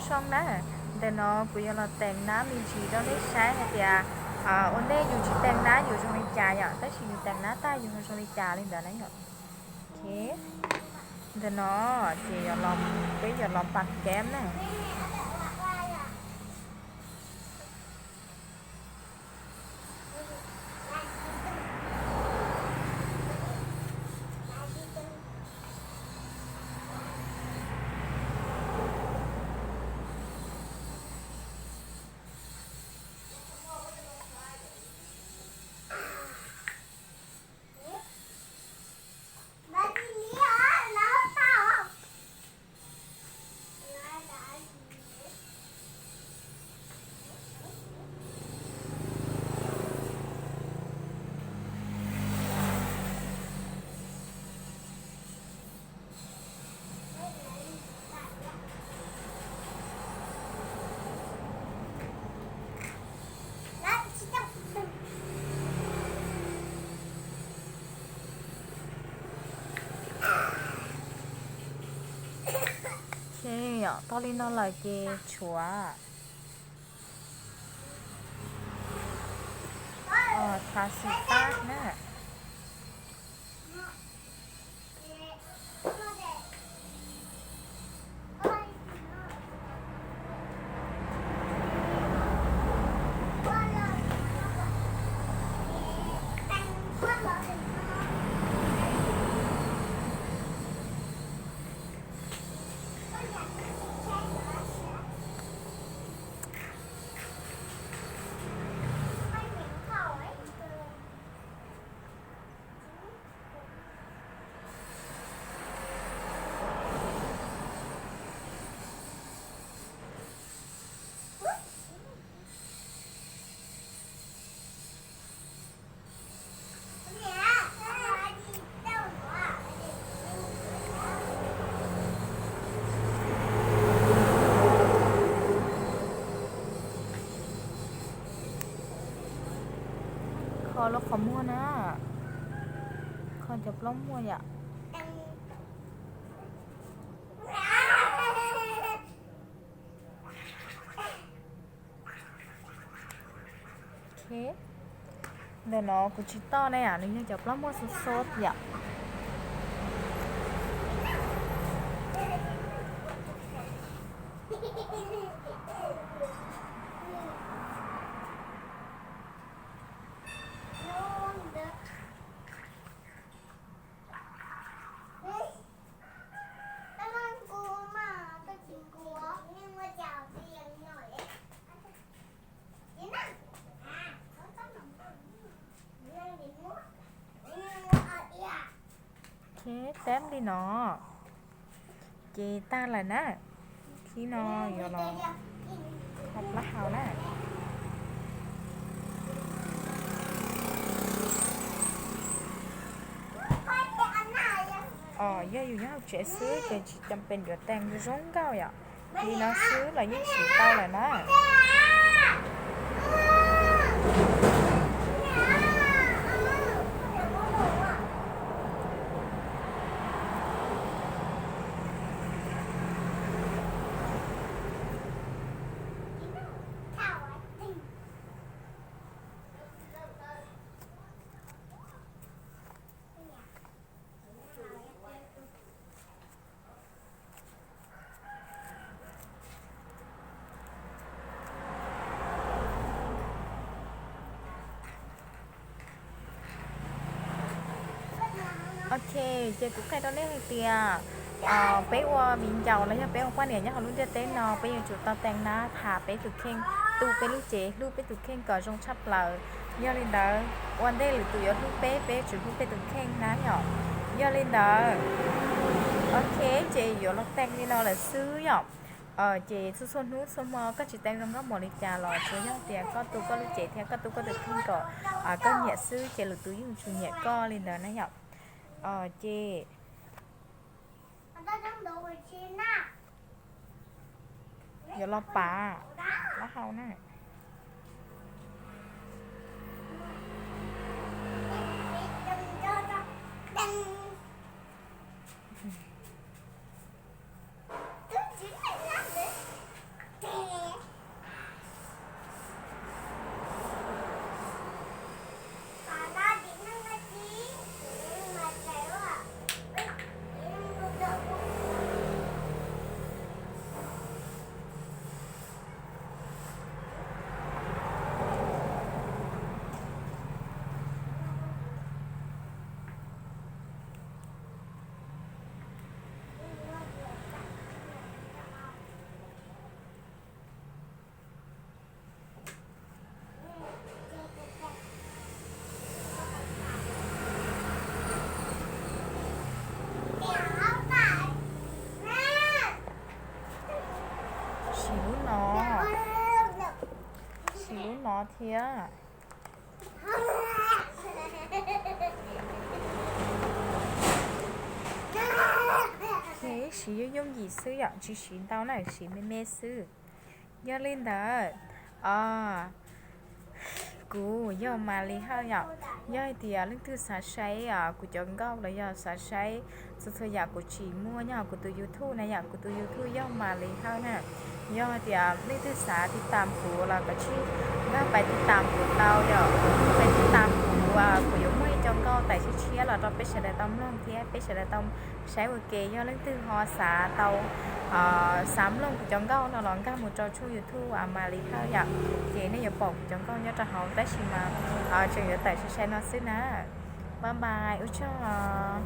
Zoo na, ntawm no kuv yuav los teem nab me ntsis rau nej saib hais tias ua ntej yus tsis teem nab yus zoo li cas yom, tab sis yus teem nab tag yus ho zoo li cas li ntawd na yom. Ntawm no ces peb yuav los pas keb na. Tau li no lawm ces tshuav tha xim tab na. Kho lub qhov muag na, kho cov plaub muag yom. Ntawm no kuv tsis toj ne, nws yog cov plaub muag xub xub yom. Teb li no ces tag lawm na. Khib no yuav los hau plaub hau na. Yog yus nyob hauv tsev xwb ces tsis cam pes yuav teem zoo nkauj yom. Li no xwb los yeej siv tau lawm na. Ok, ces kuv qhia rau nej hais tias peb ua viv ncaus los yog peb ua poj niam nyob hauv lub ntiaj teb no peb yuav tsum tau teem nab tham peb tus kheej, tu peb lub cev, hlub peb tus kheej kom zoo tshaj plaws. Yog li ntawd, ua ntej lwm tus yuav hlub peb, peb tsum hlub peb tus kheej na yom. Yog li ntawd, ok, ces yuav los teem li no lawm xwb yom. Ces txhua txhua hnub txhua hmo koj tsis teem zoo nkauj npaum li cas los tsuas yog tias koj tu koj lub cev thiab koj tu koj tus kheej kom koj nyiam xwb ces lwm tus yeej tsis nyiam koj li ntawd na yom. Ces yuav los pav plaub hau na. Thiab, siv yooj yooj yim xwb yom, tsis siv ntau na, siv me me xwb. Yog li ntawd, o, kuv yog Maly Hawj yom. Yog hais tias leej twg xav saib kuv cov nkauj los yog xav saib txhua txhua yam kuv tsim muaj nyob hauv kuv tus YouTube na yom, kuv tus YouTube yog Maly Hawj na. Yog hais tias leej twg xav tiv tam kuv los kav tsij nkag pais tiv tam kuv tau yom, pais tiv tam kuv, kuv yuav muaj ib co nkauj tawm tshiab tshiab los rau peb sawv daws tau mloog thiab peb sawv daws tau saib ua ke. Yog leej twg ho xav tau, xav mloog kuv cov nkauj no los nkag mus rau tshooj YouTube Maly Hawj yom, ces nej yuav pom kuv cov nkauj nyob rau hauv, tab sis mas tseem yuav tawm sai sai no xwb na. Bye bye, ua tsaug.